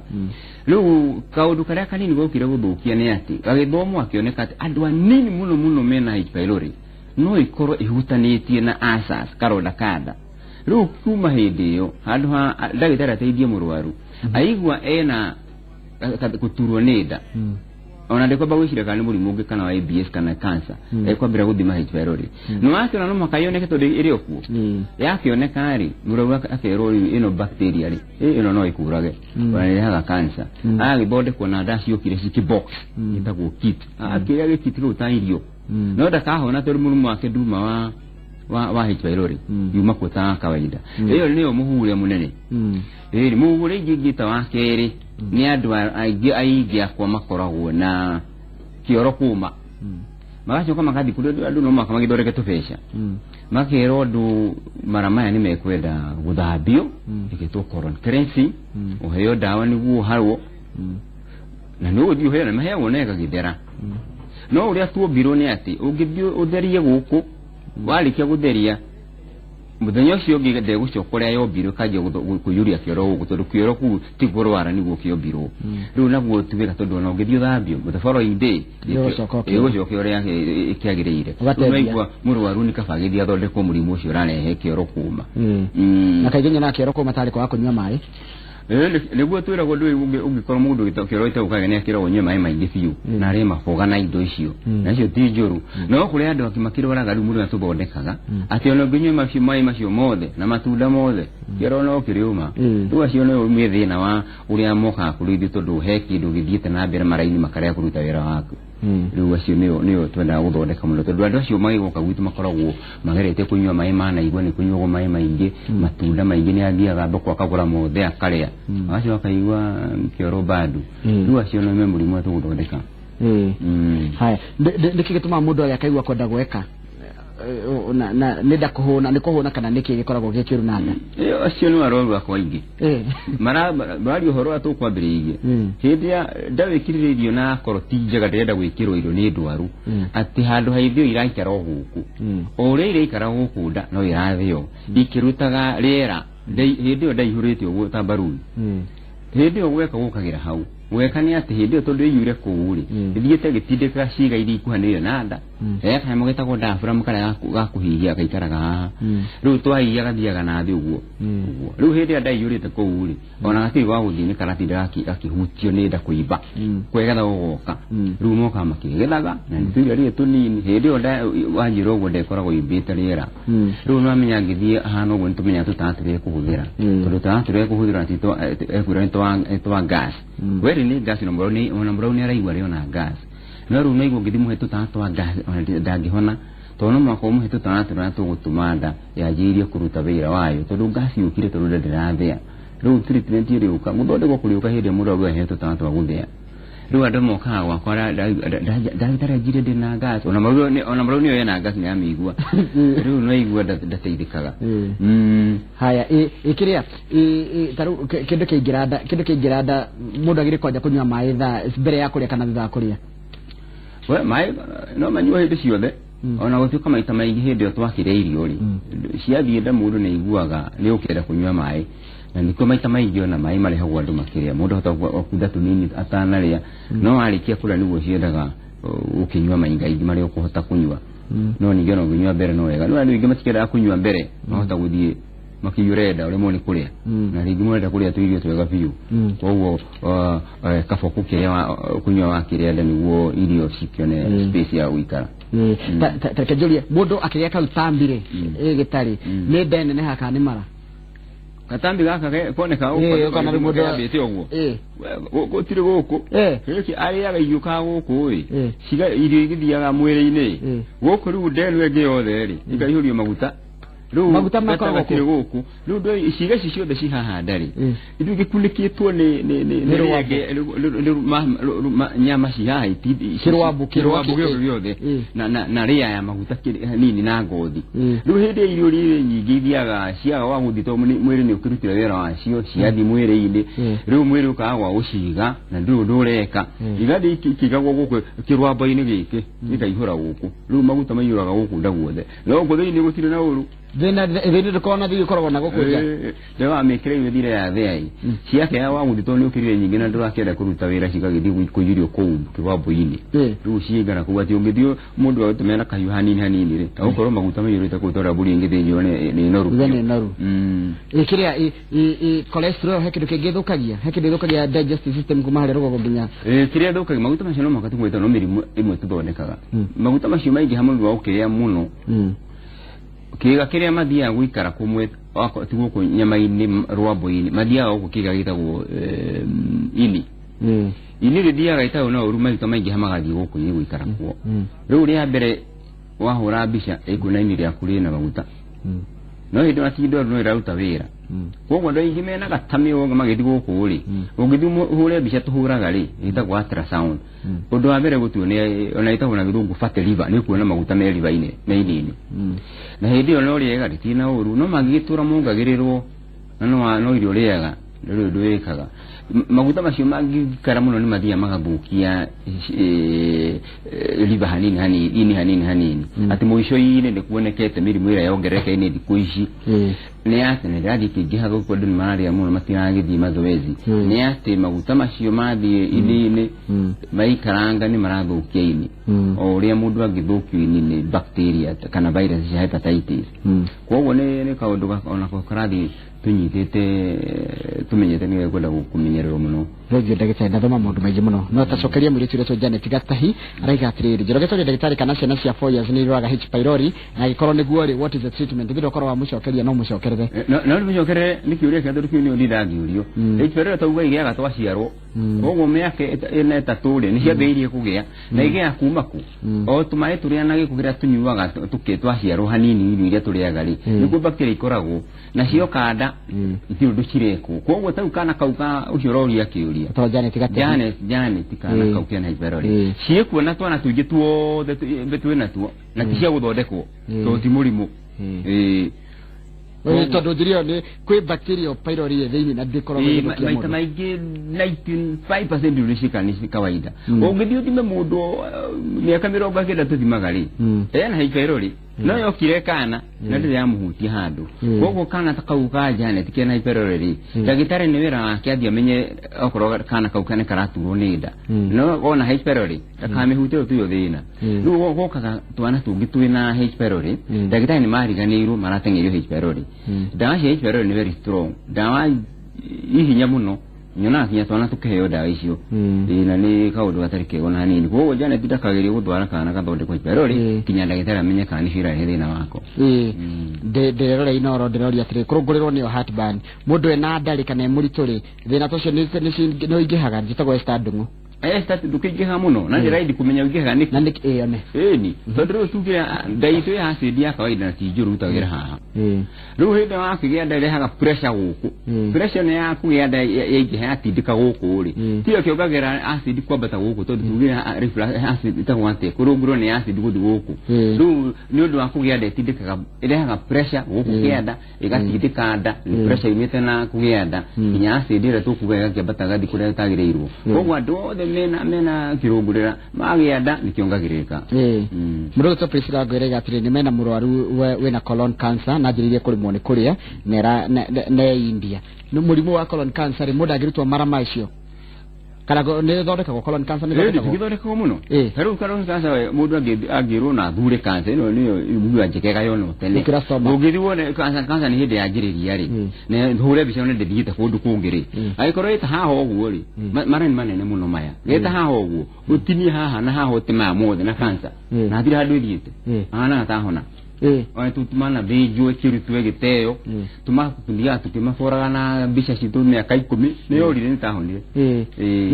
Rĩu kaũndũ karĩa kanini gokire gũthũkia nĩ atĩ gagĩthomwo akĩoneka atĩ andũ anini mũno mũno mena H pylori no ĩkorwo ĩhutanĩtie na ulcers, karonda ka nda. Rĩu kuma hĩndĩ ĩyo, handũ ha ndagĩtarĩ ateithie mũrwaru aigua ena gũturwo nĩ nda, ona ndĩkwamba gwĩciria kana nĩ mũrimũ ũngĩ kana wa IBS kana cancer, ekwambĩra gũthima H pylori. No wakĩona no mũhaka yoneke tondũ ĩrĩ o kuo. Yakĩoneka rĩ, mũrwaru akerwo rĩu ĩno bacteria rĩ, ĩno no ĩkũrage, ona ĩrehaga cancer. Agagĩthondekwo na ndawa ciokire cikĩ box ĩtagwo kit, akĩrĩa gĩkiti kĩu ta irio, no ndakahona tondũ mũrimũ wake nduma wa H pylori, yuma kuo ta kawaida. Ĩyo nĩyo mũhu ũrĩa mũnene. Ĩĩ, mũhu ũrĩa ingĩ ingĩta wa kerĩ nĩ andũ aingĩ aingĩ akwa makoragwo na kĩoro kũma, magacoka magathiĩ kũrĩ andũ no mũhaka magĩthondeke tũbeca, makerwo andũ mara maya nĩ mekwenda gũthambio, ĩgetwo colon cleansing, ũheo ndawa nĩguo ũharwo, na nĩ ũgũthiĩ ũheo na maheagwo na ĩgagĩthera. No ũrĩa tuombirwo nĩ atĩ ũngĩthiĩ ũtherie gũkũ, warĩkia gũtheria, mũthenya ũcio ũngĩ ndegũcoka ũrĩa yombirwo ĩkanjia kũiyũria kĩoro gũkũ, tondũ kĩoro kũu ti kũrwara nĩguo kĩombirwo. Rĩu naguo ti wega, tondũ ona ũngĩthiĩ ũthambio, the following day Ĩgũcoka o kĩoro. Ĩgũcoka ũrĩa ĩkĩagĩrĩire. Ũgatembia. Rĩu naigua mũrwaru nĩ kaba agĩthiĩ athondekwo mũrimũ ũcio ũrarehe kĩoro kũma. Na kaingĩ nyonaga kĩoro kũma tarĩ kwaga kũnyua maĩ. Nĩguo twĩragwo ndũĩ ũngĩkorwo mũndũ kĩoro gĩtegũkagĩa nĩ akĩragwo nyue maĩ maingĩ biũ, na arĩe maboga na indo icio, na icio ti njũru. No kũrĩ andũ angĩ makĩrwaraga, rĩu mũndũ atũthondekaga atĩ ona ũngĩnyua macio maĩ macio mothe na matunda mothe, kĩoro no kĩrĩũma. Rĩu acio nĩo me thĩna wa ũrĩa mokaga kũrĩ ithuĩ, tondũ he kĩndũ gĩthiĩte na mbere mara-inĩ makarega kũruta wĩra waku. Rĩu acio nĩo twendaga gũthondeka mũno, tondũ andũ acio magĩgoka gwitũ makoragwo magerete kũnyua maĩ manaigua nĩ kũnyuagwo maĩ maingĩ, matunda maingĩ, nĩ athiaga thoko akagũra mothe akarĩa, agacoka akaigua kĩoro bado. Rĩu acio no me mũrimũ ũrĩa tũgũthondeka. Haya, nĩkĩ gĩtũmaga mũndũ arĩa akaigua kwenda gweka? Na nĩ nda kũhũna, nĩ kũhũna, kana nĩkĩ gĩkoragwo gĩ kĩũru na nda? Ĩyo acio nĩ arwaru akwa aingĩ. Mararia ũhoro ũrĩa tũkwambĩrĩirie hĩndĩ ya ndawĩkĩrire irio na akorwo ti njega, ndĩrenda gwĩkĩrwo irio nĩ ndwaru, atĩ handũ ha ithĩo iraikara o gũkũ, o ũrĩa iraikara gũkũ nda no irathĩo ikĩrutaga rĩera. Hĩndĩ ĩyo ndaihũrĩte ũguo ta mbaruni. Hĩndĩ ĩyo gweka gũkagĩra hau gweka nĩ atĩ hĩndĩ ĩyo tondũ ĩiyũire kũu rĩ, ĩthiĩte ĩgĩtindĩkaga ciĩga iria ikuhanĩrĩire na nda. He kanyamũ getagwo diaphragm karĩa gakũhihia gaikaraga haha. Rĩu twahihia gathiaga na thĩ ũguo ũguo. Rĩu hĩndĩ ĩrĩa ndaiyũrĩte kũu rĩ, ona gatirĩ gwa gũthiĩ, nĩ karatinda gakĩhutio nĩ nda kũimba, kwegetha gũgoka. Rĩu mokaga makĩgethaga na nĩ tũirio rĩrĩ tũnini. Hĩndĩ ĩyo wanjĩra ũguo ndekoragwo imbĩte rĩera. Rĩu nĩwamenya ngĩthiĩ ahana ũguo, nĩtũmenyaga tũtawa tũrĩa ekũhũthĩra, tondũ tũtawa tũrĩa ekũhũthĩra ti ekwĩra nĩ twa gas. Kweri nĩ gas, na mũrwaru ona mũrwaru nĩ araigua arĩ ona gas, no rĩu naigua ũngĩthiĩ mũhe tũtawa twa gas ona ndangĩhona, tondũ no mũhaka ũmũhe tũtawa tũrĩa tũgũtũma nda yanjĩrĩrie kũruta wĩra wayo, tondũ gas yũkire tondũ nda ndĩrathĩa. Rĩu treatment ĩrĩũka gũthondekwo kũrĩũka hĩndĩ ĩrĩa mũrwaru aheo tũtawa twa gũthĩa. Rĩu andũ mokaga gwakwa, "Ndagĩtarĩ anjire ndĩna gas." Ona mũrwaru nĩyo ena gas nĩamĩigua rĩu no aigua ndateithĩkaga. Haya, ĩkĩrĩa ta rĩu kĩndũ kĩingĩra nda, kĩndũ kĩingĩra nda, mũndũ agĩrĩire kwanja kũnyua maĩ thaa mbere ya kũrĩa kana thutha wa kũrĩa? We maĩ no manyuo hĩndĩ ciothe, ona gũtuĩka maita maingĩ hĩndĩ ĩyo twakĩrĩa irio rĩ, ciathiĩ nda mũndũ nĩ aiguaga nĩ ũkĩenda kũnyua maĩ, na nĩkĩo maita maingĩ ona maĩ marehagwo andũ makĩrĩa. Mũndũ ahota gũkunda tũnini atanarĩa, no warĩkia kũrĩa nĩguo ciendaga ũkĩnyua maingaingĩ marĩa ũkũhota kũnyua. No ningĩ ona ũngĩnyua mbere no wega, no andũ aingĩ matikĩendaga kũnyua mbere, mahota gũthiĩ makĩiyũre nda ũremwo nĩ kũrĩa, na rĩngĩ mũrenda kũrĩa tũirio twega biũ. Koguo kaba kũkĩrĩa kũnyua wakĩrĩa nda nĩguo irio cikĩone space ya gũikara. Ta reke njũrie, mũndũ akĩgĩa kau tambi rĩ, ĩ gĩtarĩ nĩ nda ĩnenehaga kana nĩ mara? Gatambi gaka koneka Ĩĩ, ũkona rĩu mũndũ- yambĩte ũguo. Ĩĩ. Gũtirĩ gũkũ. Gĩkĩ arĩaga irio ka gũkũ ĩ. Ciga irio igĩthiaga mwĩrĩ-inĩ. Gũkũ rĩu ndenu ĩngĩ yothe rĩ, ĩkaihũrio maguta. Rĩu Maguta makoragwo gatirĩ gũkũ. Rĩu ciĩga ici ciothe ci haha nda rĩ, ithuĩ gĩkunĩkĩtwo nĩ nĩ nĩ Nĩ nĩ rwambũ. rĩngĩ nyama ci haha Kĩrwambũ, kĩrwambũ kĩrwambũ, gĩothe gĩothe na na na rĩa ya maguta hanini na ngothi. Rĩu hĩndĩ ĩrĩa irio rĩrĩ nyingĩ ithiaga ciaga wa gũthiĩ tondũ mwĩrĩ nĩ ũkĩrutire wĩra wacio ciathiĩ mwĩrĩ-inĩ, rĩu mwĩrĩ ũkaga gwa gũciga na ndũrĩ ũndũ ũreka, igathiĩ ikĩigagwo gũkũ kĩrwambo-inĩ gĩkĩ, gĩkaihũra gũkũ. Rĩu maguta maiyũraga gũkũ nda guothe, no gũkũ thĩinĩ gũtirĩ na ũru. Thĩna thĩinĩ ndũkoragwo na thĩinĩ, ũkoragwo na gũkũ nja. Rĩu wamĩkĩra irio thire ya thĩa ĩ, ciakĩaga wa gũthiĩ tondũ nĩ ũkĩrire nyingĩ na ndũrakĩenda kũruta wĩra, cigagĩthiĩ kũiyũrio kũu kĩwambo-inĩ. Rĩu ciaingana kũu atĩ ũngĩthiĩ mũndũ agũtũmĩra na kahiũ hanini hanini rĩ, agũkorwo maguta maiyũrĩte kũu tondũ mbũri ĩngĩthĩnjwo nĩ noru. Uge nĩ noru. Ĩ kĩrĩa ĩ cholesterol, he kĩndũ kĩngĩ ĩthũkagia, he kĩndũ ĩthũkagia digestive system kuma harĩa rũgongo nginya? Kĩrĩa thũkagia maguta macio no mũhaka tũgwĩta no mĩrimũ ĩmwe tũthondekaga. Maguta macio maingĩha mũndũ wa gũkĩrĩa mũno, kĩga kĩrĩa mathiaga gũikara kũmwe ti gũkũ nyama-inĩ rwambũ-inĩ, mathiaga gũkũ kĩga gĩtagwo ini. Ini rĩthiaga ĩtarĩ na ũru, maguta maingĩha magathiĩ gũkũ ini gũikara kuo. Rĩu rĩa mbere wahũra mbica ĩkuona ini rĩaku rĩna maguta, no hĩndĩ ĩyo ti ndwaru, no ĩraruta wĩra. Koguo andũ aingĩ mena gatami ũguo magĩthiĩ gũkũ rĩ, ũngĩthiĩ ũhũre mbica tũhũraga rĩ, ĩtagwo ultrasound, ũndũ wa mbere gũtuo nĩ ona ĩtagwo na gĩthũngũ fatty liver, nĩ ũkuona maguta me liver-inĩ, me ini-inĩ. Na hĩndĩ ĩyo no rĩega rĩtirĩ na ũru, no mangĩgĩtũra mongagĩrĩrwo na no irio ũrĩaga ndũrĩ ũndũ wĩkaga. Maguta macio mangĩikara mũno nĩ mathiaga magathũkia liver hanini hanini, ini hanini hanini, atĩ mũico-inĩ nĩ kuonekete mĩrimũ ĩrĩa yongerereka-inĩ thikũ ici nĩ atĩ nĩ ĩrathiĩ ĩkĩingĩha gũkũ, andũ nĩ mararĩa mũno, matiragĩthiĩ mazoezi, nĩ atĩ maguta macio mathiĩ ini-inĩ maikaranga nĩ marathũkia ini, o ũrĩa mũndũ angĩthũkio ini nĩ bacteria kana virus cia hepatitis. Koguo nĩ kaũndũ onako karathiĩ tũnyitĩte tũmenyete nĩ kwenda kũmenyererwo mũno. Thengio ndagĩtarĩ, ndathoma maũndũ maingĩ mũno, no tacokeria mũirĩtu ũretwo Janet Gatahi araiga atĩrĩrĩ, Njoroge tũrie ndagĩtarĩ kana ciana cia 4 years nĩ irwaraga H pylori, na angĩkorwo nĩguo rĩ, what is the treatment? Thutha ũkorwo wamũcokeria no mũcokerere. No ndĩmũcokerere nĩ kĩũria kĩa tondũ kĩu nĩ ndingĩũrio. H pylori tauga igĩaga twaciarwo, koguo mĩaka ĩna ĩtatũ rĩ, nĩ ciambĩrĩirie kũgĩa na igĩaga kuma kũ o tũmaĩ tũrĩa na gĩko kĩrĩa tũnyuaga twaciarwo hanini, irio iria tũrĩaga rĩ, nĩkuo bacteria ikoragwo nacio kanda itirĩ ũndũ cirekwo. Koguo tau kana kau ka ũcio ũroria kĩũria. Tondũ Janet Gatahi. Janet kana kau kena H pylori ciĩkuo na twana tũingĩ tuothe twĩ natuo na ti cia gũthondekwo tondũ ti mũrimũ. Tondũ njĩra ĩyo nĩ kwĩ bacteria pylori ĩ thĩinĩ na ndĩkoragwo ĩgĩthũkia maita mũndũ. Maingĩ 95% nĩ ciĩkaga nĩ kawaida. Ũngĩthiĩ ũthime mũndũ mĩaka 90 tũthimaga rĩ, ena H pylori no yokire kana na ndĩrĩ yamũhutia handũ. Koguo kana ta kau ka Janet kena H pylori rĩ, ndagĩtarĩ nĩ wĩra wake athiĩ amenye okorwo kana kau nĩ karaturwo nĩ nda, no wona H pylori ndakamĩhutie ũtuyo thĩna. Rĩu gokaga twana tũngĩ twĩna H pylori, ndagĩtarĩ nĩ mariganĩirwo marateng'erio H pylori. Ndawa cia H pylori nĩ very strong, ndawa ihinya mũno, nyonaga kinya twana tũkĩheo ndawa icio. Ĩĩ, na nĩ kaũndũ gatarĩ kega ona hanini. Koguo Janet ndakagerie gũtwara kana gathondekwo H pylori kinya ndagĩtarĩ amenye kana nĩcio irarehe thĩna wako. Ĩĩ, ndĩrerora Inooro, ndĩroria atĩrĩ, kũrũngũrĩrwo nĩyo heartburn, mũndũ ena ndarĩ kana e mũritũ rĩ, thĩna ta ũcio nĩ ũingĩhaga? Njĩtagwo Esther Ndung'u. Esther, ndũkĩingĩha mũno na nĩ raithi kũmenya ũingĩhaga nĩkĩ. Na nĩ ĩyo nĩ Ĩni tondũ rĩu tuge nda itũ ya acid ya kawaida na ti njũru rutagĩra haha. Rĩu hĩndĩ wakĩgĩa nda ĩrehaga pressure gũkũ. Pressure nĩ ya kũgĩa nda yaingĩha yatindĩka gũkũ rĩ, tiyo kĩongagĩrĩra acid kwambata gũkũ, tondũ tuge reflux acid ĩtagwo atĩa, kũrũngũrwo nĩ acid gũthiĩ gũkũ. Rĩu nĩ ũndũ wa kũgĩa nda ĩtindĩkaga, ĩrehaga pressure gũkũ kĩanda, ĩgatindĩka nda, nĩ pressure yumĩte na kũgĩa nda nginya acid ĩrĩa tũkuga ĩgakĩambata ĩgathiĩ kũrĩa ĩtagĩrĩirwo. Koguo andũ othe mena kĩrũngũrĩra magĩa nda nĩkĩongagĩrĩrĩka. Mũndũ ũgwĩtwo Priscilla Ngwĩra atĩrĩ, nĩ mena mũrwaru wĩna colon cancer na anjĩrĩirie kũrĩmwo nĩ kũrĩa ne India. Nĩ mũrimũ wa colon cancer rĩ, mũndũ angĩrutwo mara macio kana nĩ ĩthondekagwo colon cancer nĩ ĩthondekagwo? Gĩthondekagwo mũno. Ta rĩu colon cancer we, mũndũ angĩrwo na athure cancer ĩno nĩyo iguaga njĩkega yonwo tene. Gũkĩra stomach. Ũngĩthiĩ wone cancer nĩ hĩndĩ yanjĩrĩria rĩ, na hũre mbica one ndĩthiĩte kũndũ kũngĩ rĩ, angĩkorwo ĩta haha ũguo rĩ, mara nĩ manene mũno maya, geta haha ũguo ũtinie haha na haha ũte maya mothe na cancer na hatirĩ handũ ĩthiĩte, ahanaga tahona. Ona tumanathĩnjwo ĩkĩrutwo ĩgĩteo. Tũmathiaga tũkĩmaboraga na mbica citũ mĩaka 10 nĩ yorire, nĩ tahonire.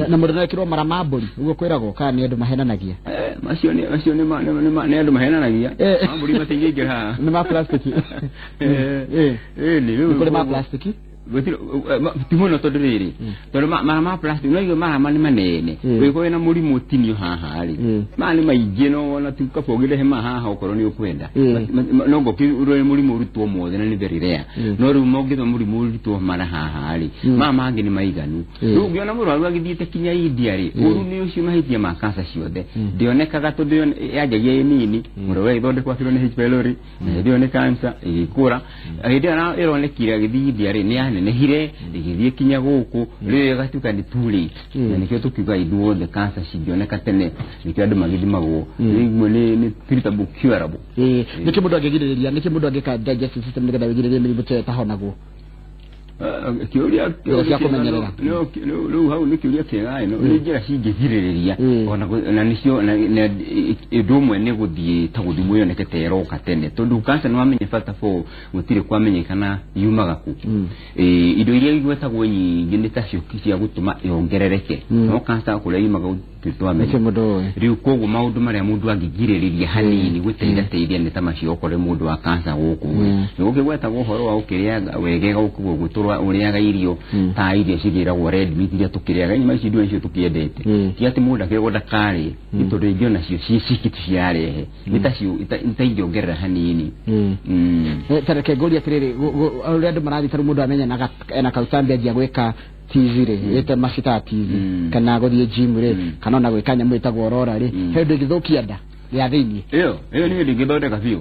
Na mũndũ no ekĩrwo mara ma mbũri ũguo kwĩragwo, kana nĩ andũ mahenanagia? Macio nĩ macio nĩ ma- nĩ nĩ andũ mahenanagia. Mambũri matingĩingĩra haha. Nĩ ma plastic. Nĩ rĩu. Nĩ kũrĩ ma plastic? Ti mũno, tondũ rĩrĩ, tondũ mara ma plastic no igue mara ma nĩ manene. Ũngĩkorwo wĩna mũrimũ ũtinio haha rĩ, maya nĩ maingĩ, no ona ti kaba ũgĩrehe ma haha okorwo nĩ ũkwenda. No ngũkĩrwo mũrimũ ũrutwo mothe na nĩ very rare. No rĩu mongĩthwo mũrimũ ũrutwo mara haha rĩ, maya mangĩ nĩ maiganu. Rĩu ũngĩona mũrwaru agĩthiĩte kinya India rĩ, ũru nĩ ũcio mahĩtia ma cancer ciothe ndĩonekaga, tondũ yanjagia ĩ nini. Mũrwaru agĩthondekwo akĩrwo nĩ H pylori na hĩndĩ ĩyo nĩ cancer ĩgĩkũra. Hĩndĩ ĩyo ĩronekire agĩthiĩ India rĩ, nĩ yanenehire ĩgĩthiĩ kinya gũkũ, rĩu ĩgatuĩka nĩ too late. Na nĩkĩo tũkiuga ithuothe cancer cingĩoneka tene, nĩkĩo andũ magĩthimagwo. Rĩmwe nĩ treatable, curable. Nĩkĩ mũndũ angĩgirĩrĩria, nĩkĩ mũndũ angĩka digestive system nĩgetha wĩgirĩrĩrie mĩrimũ ta ĩyo ĩtahonagwo? Kĩũria Njĩra cia kũmenyerera. Rĩu hau nĩ kĩũria kĩega ĩno nĩ njĩra cingĩgirĩrĩria. Ona na nĩcio na ũndũ ũmwe nĩ gũthiĩ ta gũthimwo yoneke ta ĩroka tene, tondũ cancer nĩ wamenya bata fo gũtirĩ kwamenyekana yumaga kũ. Indo iria igwetagwo nyingĩ nĩ tacio cia gũtũma yongerereke. No cancer kũrĩa yumaga gũtirĩ twamenya. Nĩkĩ mũndũ ũĩ? Rĩu koguo maũndũ marĩa mũndũ angĩgirĩrĩria hanini gũteithateithia nĩ ta macio. Okorwo nĩ mũndũ wa cancer gũkũ nĩ gũkĩgwetagwo ũhoro wa gũkĩrĩaga wegega, gũtũra ũrĩaga irio ta irio cigĩragwo red meat iria tũkĩrĩaga, nyama ici ndua icio tũkĩendete. Ti atĩ mũndũ akĩragwo ndakarĩe, nĩ tondũ rĩngĩ onacio ci cikitu ciarehe nĩ tacio nĩ ta ingĩongerera hanini. Ta reke ngũrie atĩrĩrĩ, ũrĩa andũ marathiĩ, tarĩu mũndũ amenya ena kautambi anjia gwĩka tizi rĩ, ĩte macitaga tizi, kana gũthiĩ gym rĩ, kana ona gwĩka nyamũ ĩtagwo rora rĩ, he ũndũ ĩngĩthũkia nda ya thĩiniĩ? Ĩyo nĩ hĩndĩ ĩngĩthondeka biũ.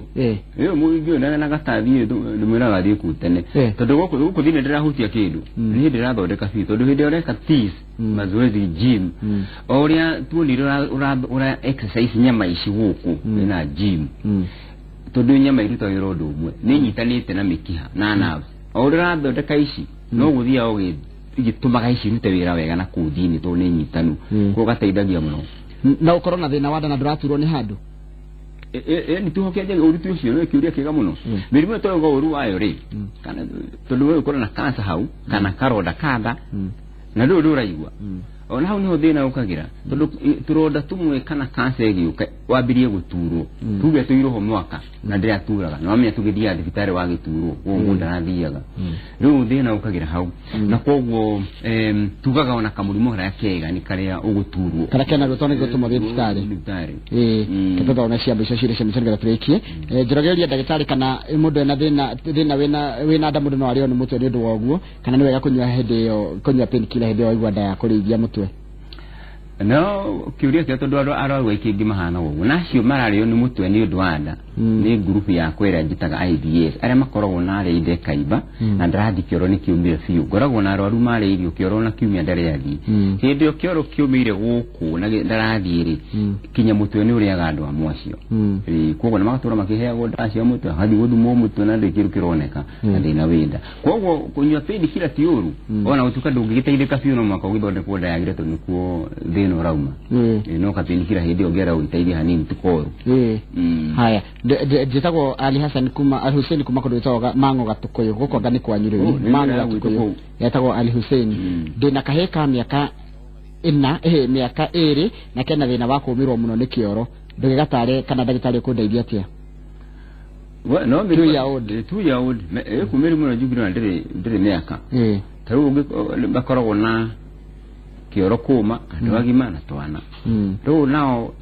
Ĩyo mũingĩ na gatathiĩ ndĩmwĩraga athiĩ kuu tene. Tondũ gũkũ thĩinĩ ndĩrahutia kĩndũ, nĩ hĩndĩ ĩrathondeka biũ, tondũ hĩndĩ ĩrĩa ũreka tizi, mazoezi, gym, o ũrĩa tuonire ũra exercise nyama ici gũkũ na gym, tondũ nyama iruta wĩra ũndũ ũmwe, nĩ inyitanĩte na mĩkiha na nerves. O ũrĩa ũrathondeka ici, no gũthiaga ũgĩtũmaga ici irute wĩra wega na kũu thĩinĩ, tondũ nĩ nyitanu. Koguo gateithagia mũno. Na ũkorwo na thĩna wa nda na ndũraturwo nĩ handũ? Nĩ tuhoke njega ũruti ũcio nĩ kĩũria kĩega mũno. Mĩrimũ ĩyo tũrauga ũru wayo rĩ, kana tondũ we ũkorwo na cancer hau kana karonda ka nda na rĩu ndũraigua, ona hau niho thĩna ũkagĩra, tondũ tũronda tũmwe kana cancer ĩgĩũka wambirie gũturwo, tuge tũirũho mwaka na ndĩraturaga, na wamenya tũgĩthiaga thibitarĩ wagĩturwo koguo mũndũ arathiaga, rĩu thĩna ũkagĩra hau. Na koguo tugaga ona kamũrimũ karĩa kega nĩ karĩa ũgũturwo. Karĩa kena ruo nĩ gũtũma ũthiĩ thibitarĩ. Thibitarĩ. Ketũthome ciambo icio cirĩ cia mũico nĩgetha tũrĩkie. Njorogeria ndagĩtarĩ, kana mũndũ ena thĩna wĩna nda, mũndũ no arĩo nĩ mũtwe nĩ ũndũ wa ũguo, kana nĩ wega kũnyua hĩndĩ ĩyo, kũnyua painkiller hĩndĩ ĩyo waigua nda ya kũrĩithia mũtwe? No kĩũria kĩa tondũ andũ arwaru aingĩ angĩ mahana ũguo, na acio mararĩo nĩ mũtwe nĩ ũndũ wa nda, nĩ ngurubu yakwa ĩrĩa njĩtaga IBS, arĩa makoragwo na arĩa inde kaimba na ndarathiĩ kĩoro nĩ kĩumire biũ. Ngoragwo na arwaru marĩa irio kĩoro na kiumia ndarĩ athiĩ. Hĩndĩ ĩyo kĩoro kĩũmĩire gũkũ na ndarathiĩ rĩ, kinya mũtwe nĩ ũrĩaga andũ amwe acio. Koguo na magatũra makĩheagwo ndawa cia mũtwe, agathiĩ gũthimwo mũtwe na ndĩ kĩndũ kĩroneka na thĩna wĩ nda. Koguo kũnyua painkiller ti ũru, ona gũtuĩka ndũngĩgĩteithĩka biũ, no mũhaka ũgĩthondekwo nda yagĩre, tondũ nĩkuo thĩna ũrauma. No ka painkiller hĩndĩ ĩyo ũngĩenda gũgĩteithia hanini ti koru. Haya, njĩtagwo Ali Hassan kuma Ali Hussein kuma kũndũ gwĩtagwo Mang'o Gatũkũyũ, gũkũ anga nĩ kwanyu rĩu. Oh, nĩ Mang'o wĩra gwitũ Gatũkũyũ kũu. Etagwo Ali Hussein. Ndĩna kahĩĩ ka mĩaka 4, mĩaka 2, na kena thĩna wa kũũmĩrwo mũno nĩ kĩoro, ndũgĩgatare kana ndagĩtarĩ ũkũndeithia atĩa? No 2 year old. 2 year old. Ĩku mĩrimũ ĩno njugire ona ndĩrĩ mĩaka. Ta rĩu makoragwo na kĩoro kũma andũ agima na twana. Rĩu nao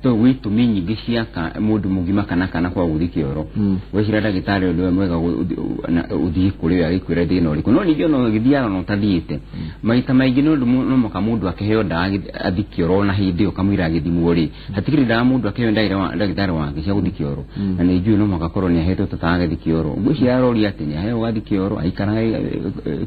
to gwĩ itũmi nyingĩ cia mũndũ mũgima kana kwaga gũthiĩ kĩoro. Weciria ndagĩtarĩ ũndũ mwega ũthiĩ kũrĩ we agĩkwĩra thĩna ũrĩkũ, no ningĩ ona ũgĩthiaga na ũtathiĩte maita maingĩ nĩ ũndũ no mũhaka mũndũ akĩheo ndawa athiĩ kĩoro, ona hĩndĩ ĩyo kamũira agĩthimwo rĩ, hatikĩrĩ ndawa mũndũ akĩheo ndagĩtarĩ wake cia gũthiĩ kĩoro. Na nĩ njũĩ no mũhaka akorwo nĩ ahetwo tata agathiĩ kĩoro. Ngwĩciria aroria atĩ nĩ aheo gathiĩ kĩoro, aikaraga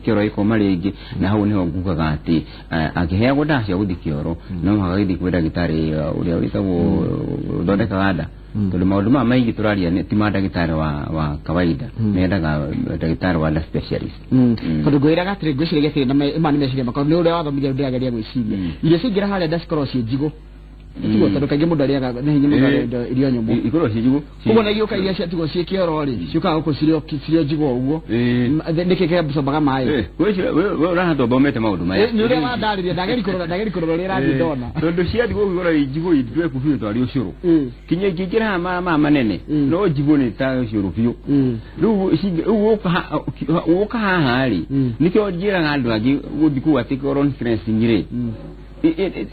kĩoro gĩkoma rĩngĩ, na hau nĩho ngugaga atĩ akĩheagwo ndawa cia gũthiĩ kĩoro no mũhaka agĩthiĩ kwĩ ndagĩtarĩ ũrĩa wĩtagwo ũthondekaga nda, tondũ maũndũ maya maingĩ tũraria ti ma ndagĩtarĩ wa kawaida, mendaga ndagĩtarĩ wa nda specialist. Tondũ ngwĩraga atĩrĩ, ngwĩciragia atĩrĩ, na maya nĩ meciria makwa, nĩ ũrĩa wathomithia ndĩrageria gwĩciria, irio ciaingĩra harĩa nda cikoragwo ciĩ njigũ. Tiguo tondũ kaingĩ mũndũ arĩaga nĩ hinya mũndũ arĩa indo irio nyũmũ. Ikorwo ciĩ njigũ. Koguo na igĩũka iria ciatigwo ciĩ kĩoro rĩ, ciũkaga gũkũ cirĩ o njigũ o ũguo. Nĩkĩ kĩabsobaga maĩ? We ũraha thomete maũndũ maya. Nĩ ũrĩa wandarĩria, ndageri kũrora ũrĩa ĩrathiĩ ndona. Tondũ ciatigwo gũkorwo i njigũ indweku biũ tarĩ ũcũrũ. Kinya ingĩingĩra haha maya manene, no njigũ nĩ ta ũcũrũ biũ. Rĩu gũka haha rĩ, nĩkĩo njĩraga andũ angĩ gũthiĩ kũu atĩ colon cleansing rĩ,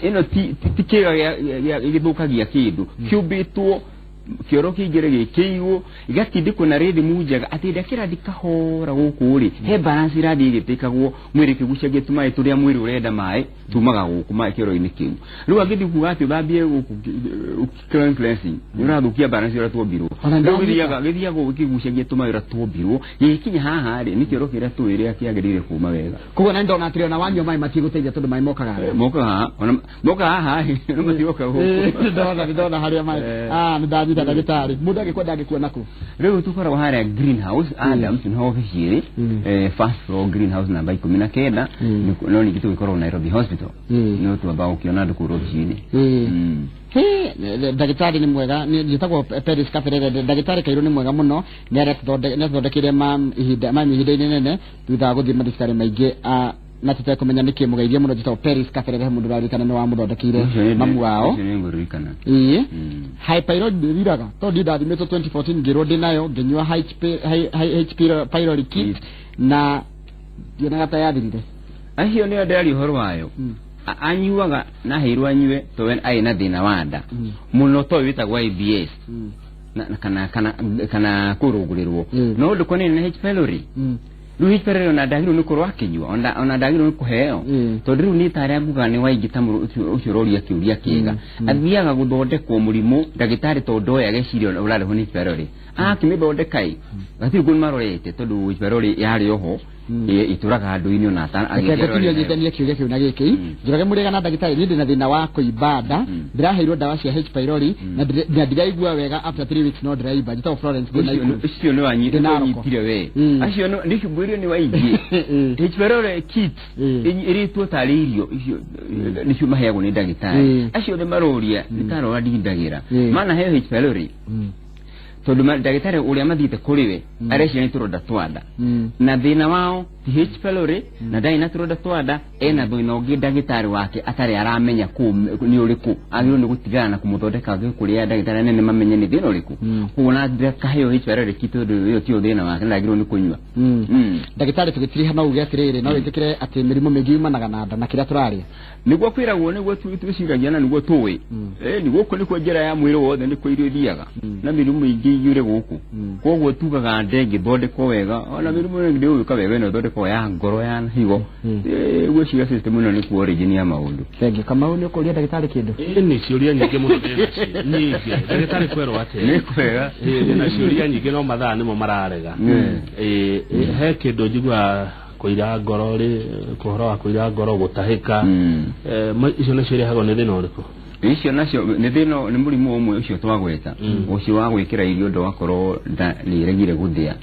ĩno ti kĩga gĩthũkagia kĩndũ, kĩũmbĩtwo kĩoro kĩingĩre gĩkĩigwo gĩgatindĩkwo na rhythm njega atĩ hĩndĩ ĩrĩa kĩrathiĩ kahora gũkũ rĩ, he balance ĩrathiĩ ĩgĩtĩkagwo mwĩrĩ ĩkĩgucagia tũmaĩ tũrĩa mwĩrĩ ũrenda maĩ tumaga gũkũ maĩ kĩoro-inĩ kĩu. Rĩu angĩthiĩ kuga atĩ ũthambie gũkũ colon cleansing, nĩ ũrathũkia balance ũrĩa tuombirwo. Rĩu gĩthiaga gĩkĩgucagia tũmaĩ ũrĩa tuombirwo, gĩgĩkinya haha rĩ, nĩ kĩoro kĩrĩa tũĩ rĩa kĩagĩrĩire kuma wega. Koguo na ndona atĩrĩ ona wanyua maĩ matigũteithia tondũ maĩ mokaga haha. Mokaga haha, ona mokaga haha no matigoka gũkũ. Nĩ ndona harĩa maĩ. Nĩ ndanyita ndagĩtarĩ. Mũndũ angĩkwenda angĩkuona kũ? Rĩu tũkoragwo harĩa Greenhouse Adams nĩho obici ĩrĩ, first floor Greenhouse namba 19, no ningĩ tũgĩkoragwo Nairobi Hospital. No twambaga gũkĩona andũ kũu obici-inĩ. Ndagĩtarĩ nĩ mwega, njĩtagwo Peris Kaberere. Ndagĩtarĩ Kairũ nĩ mwega mũno, nĩ athondekeire mam ihinda-inĩ nene thutha wa gũthiĩ mathibitarĩ maingĩ na tũtekũmenya nĩkĩ. Mũgeithie mũno. Njĩtagwo Peris Kaberere, he mũndũ ũraririkana nĩ wamũthondekeire mamu wao. Ĩĩ, hypothyroid nĩ ĩthiraga? Tondũ niĩ ndathimĩtwo 2014 ngĩrwo ndĩ nayo, ngĩnyua H pylori kit na ndionaga ta yathirire. Acio nĩo ndĩraria ũhoro wayo. Anyuaga na aheirwo anyue tondũ arĩ na thĩna wa nda mũno, to wĩtagwo IBS kana kana kana kũrũngũrĩrwo, no ndũkonainie na H pylori. Rĩu H pylori ona ndagĩrĩirwo nĩ gũkorwo akĩnyua, ona ndagĩrĩirwo nĩ kũheo, tondũ rĩu nĩ tarĩa nguga nĩ waingĩ ta ũcio ũroria kĩũria kĩega. Athiaga gũthondekwo mũrimũ ndagĩtarĩ tondũ oĩ ageciria ũrarehwo nĩ H pylori, akĩmĩthondeka ĩ gatirĩ kũndũ marorete tondũ H pylori yarĩ oho itũraga andũ-inĩ ona Reke ngũtinie nyitanie kĩũria kĩu na gĩkĩ. Njũrage mũrĩega na ndagĩtarĩ, niĩ ndĩna thĩna wa kũimba nda, ndĩraheirwo ndawa cia H pylori na ndiraigua wega, after 3 weeks no ndĩraimba. Njĩtagwo Florence, ndĩ Nakuru. Ũcio nĩ wanyitire we, acio nĩ ngwĩrire nĩ waingĩ. H pylori kit ĩrĩtwo tarĩ irio icio nĩcio maheagwo nĩ ndagĩtarĩ. Acio nĩ maroria nĩ tarora ndindagĩra mana heo H pylori tondũ ndagĩtarĩ ũrĩa mathiĩte kũrĩ we areciria nĩ tũronda twa nda, na thĩna wao ti H pylori na ndarĩ na tũronda twa nda, ena thĩna ũngĩ ndagĩtarĩ wake atarĩ aramenya kũ nĩ ũrĩkũ, agĩrĩirwo nĩ gũtigana na kũmũthondeka kũrĩa ndagĩtarĩ anene mamenye nĩ thĩna ũrĩkũ. Koguo na ndakaheo H pylori ki tondũ ĩyo tiyo thĩna wake na ndagĩrĩirwo nĩ kũnyua. Ndagĩtarĩ, tũgĩtiriha no uge atĩrĩrĩ, no wĩtĩkĩre atĩ mĩrimũ mĩingĩ yumanaga na nda na kĩrĩa tũrarĩa? Nĩguo kwĩragwo, nĩguo twĩciragia na nĩguo tũĩ. Nĩ gũkũ nĩkuo njĩra ya mwĩrĩ wothe nĩkuo irio ithiaga na mĩrimũ mĩingĩ iyũre gũkũ. Koguo tugaga nda ĩngĩthondekwo wega, ona mĩrimũ ĩngĩ ndĩgũgĩũka wega ĩno ĩthondekwo ya ngoro, ya higo. Ngwĩciria system ĩno nĩkuo origin ya maũndũ. Thengiũ. Kamau, nĩ ũkũria ndagĩtarĩ kĩndũ? Nĩ ciũria nyingĩ mũno ndĩnacio nyingĩ. Ndagĩtarĩ, kwerwo atĩa? Nĩ kwega. Ndĩna ciũria nyingĩ no mathaa nĩmo mararega. He kĩndũ njiguaga kũira ngoro rĩ, ũhoro wa kũira ngoro, gũtahĩka, icio nacio irehagwo nĩ thĩna ũrĩkũ? Icio nacio nĩ thĩna, nĩ mũrimũ ũmwe ũcio twagweta, ũcio wa gwĩkĩra irio ndo wakorwo nda nĩ ĩregire gũthĩa,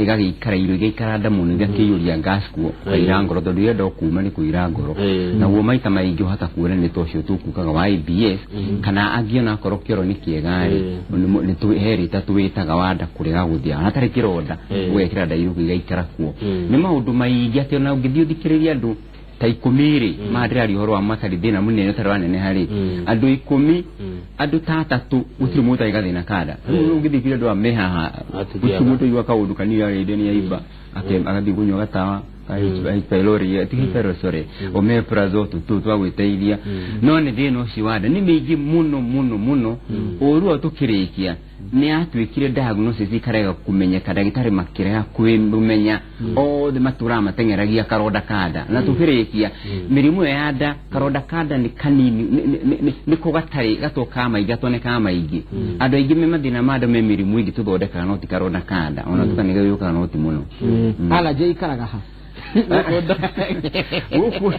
ĩgagĩikara irio igaikara nda mũno, igakĩiyũria gas kuo, ũkaira ngoro tondũ irenda kuma nĩ kũira ngoro. Naguo maita maingĩ ũhota kuona nĩ ta ũcio tũkugaga wa IBS, kana angĩona akorwo kĩoro nĩ kĩega rĩ, he rĩta twĩtaga wa nda kũrega gũthĩa ona hatarĩ kĩronda, ũgekĩra nda irio igaikara kuo. Nĩ maũndũ maingĩ atĩ ona ũngĩthiĩ ũthikĩrĩrie andũ ta 10 rĩ, ma ndĩraria ũhoro wa matarĩ thĩna mũnene ũtarĩ waneneha rĩ, andũ 10, andũ ta atatũ gũtirĩ mũndũ ũtarĩ gathĩna ka nda. Rĩu ũngĩthikĩrĩria andũ aya me haha, gũtirĩ mũndũ ũigua kaũndũ kanini arĩndĩ nĩ aimba agathiĩ kũnyua gatawa ka H pylori, ti H pylori, sorry, omeprazole, tũtũ twa gwĩteithia. No nĩ thĩna ũcio wa nda nĩ mĩingĩ mũno mũno mũno. Ũru o tũkĩrĩkia nĩ yatuĩkire diagnosis ikarega kũmenyeka, ndagĩtarĩ makĩrega kwĩmenya, othe matũraga mateng'eragia karonda ka nda. Na tũkĩrĩkia mĩrimũ ĩyo ya nda, karonda ka nda nĩ kanini, nĩko gatarĩ gatokaga maingĩ, gatonekaga maingĩ. Andũ aingĩ me mathĩna ma nda me mĩrimũ ĩngĩ tũthondekaga, no ti karonda ka nda, ona tukanĩga yũkaga no ti mũno. Allergy ikaraga ha? Gũkũ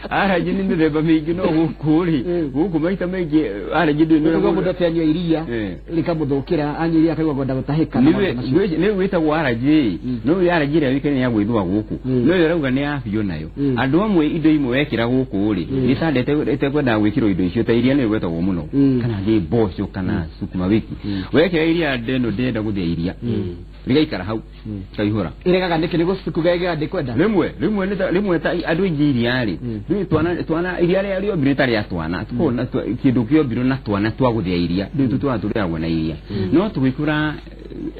allergy nĩ mĩthemba mĩingĩ, no gũkũ rĩ, gũkũ maita maingĩ allergy ndĩ nĩguo mũndũ atĩ anyua iria rĩkamũthũkĩra, anyua iria akaigua kwenda gũtahĩka na maũndũ macio. Nĩ wĩtagwo allergy. No allergy ĩrĩa yũĩkaine ya gwĩthũa gũkũ, no ĩyo ĩrauga nĩ ya biũ nayo. Andũ amwe indo imwe wekĩra gũkũ rĩ, ĩtandete, ĩtekwendaga gwĩkĩrwo indo icio, ta iria nĩ gwetagwo mũno, kana ngĩ mboco kana sukuma wiki. Wekĩra iria ndeno ndĩrenda gũthĩa iria, rĩgaikara hau kaihũra. Iregaga nĩkĩ? Nĩ gũkuga ndĩkwenda. Rĩmwe rĩmwe ta andũ aingĩ iria rĩ, rĩu twana iria rĩa rĩombirwo ta rĩa twana. Tukorwo na kĩndũ kĩombirwo na twana twa gũthĩa iria, rĩu tu twana tũrĩagwo na iria, no tũgĩkũra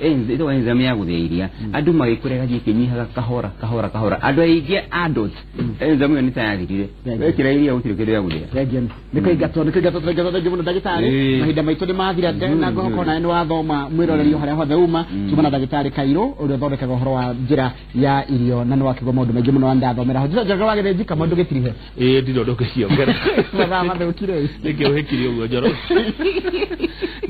ĩtagwo enzyme ya gũthĩa iria, andũ magĩkũra ĩgathiĩ ĩkĩnyihaga kahora kahora kahora. Andũ aingĩ adults enzyme ĩyo nĩ ta yathirire. Wekĩra iria gũtirĩ kĩndũ gĩa gũthĩa. Thengiũ. Nĩ kũingatwo, nĩ kũingatwo, tũraingatwo. Thengiũ mũno, ndagĩtarĩ. Mahinda maitũ nĩ mathira na ngũhoka onawe nĩ wathoma mwĩroreri o harĩa hothe uma. Tuma na ndagĩtarĩ Kairũ ũrĩa ũthondekaga ũhoro wa njĩra ya irio na nĩ wakĩgwo maũndũ maingĩ mũno na ndathomera ho. Njĩra wa gĩthĩnji kamwe ndũgĩtirihe. Ĩĩ, ndirĩ ũndũ ũngĩciongerera. Mathaa mathũkire. Nĩkĩ ũhĩkire ũguo, Njoro?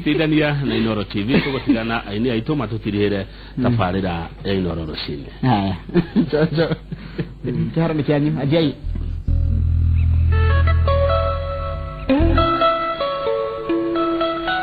Tindania na Inoro TV. Tũgũtigana aini aitũ matũtirihĩre tabarĩra ya Inoro rũcinĩ. Haya, njojo, kĩharo nĩ kĩanyu, anjai.